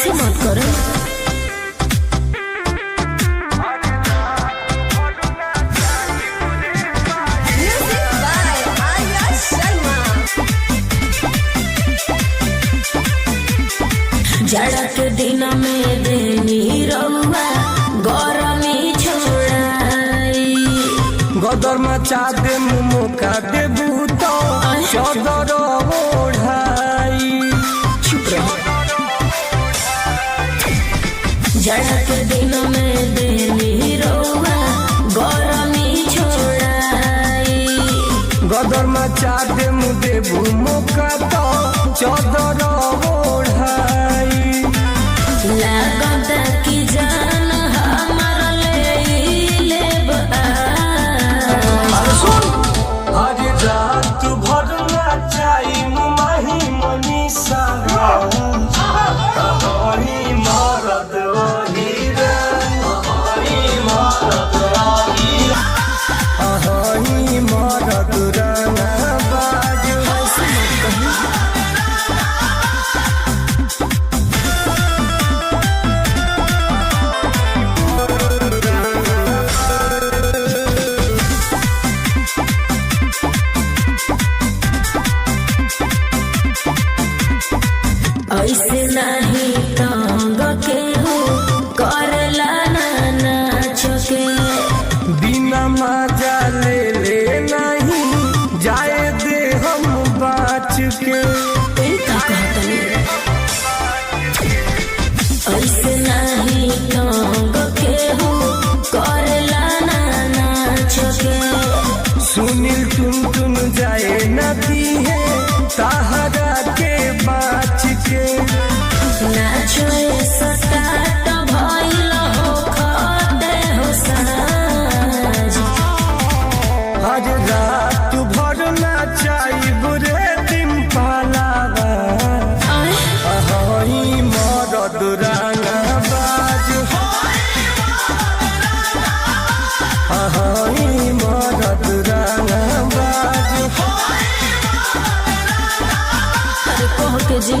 ऐसे मत करो। Music by Arya Sharma. जाड़ा के दिन में देनी रउआ गरमी छोड़ाई। गदर मचा दे मुमो का देबू तो चदर ओढ़ाई। चुप रहो। जाड़ा के दिन में देनी रउआ गरमी छोड़ाई। गदर मचा दे मु देबू मौका तो चदर ओढ़ाई। लागत कि जान हमार ले लेब आज। सुन, हर रात भर नाचाई मुमाही मनीषा, हरी मरद ओही रे, हरी मरद ओही, हरी मरद रंगबाज। ऐसे मत कहो। ऐसे नहीं तंग के हो करला ना नाच के। बिना मजा ले ले नहीं जाए दे हम बाच के। ए का कहतनी? ऐसे नहीं तंग के हो करला ना नाच के। सुनील तुम तुम जाए नदी है ताहरा के बाच के। नाचो सटाट भइल हो खते हो साँझ। हर रात भर नाचाई बुरे दिन पालावा, आय, अहई मरद रंगबाज, अहई मरद रंगबाज। अरे कह के जी।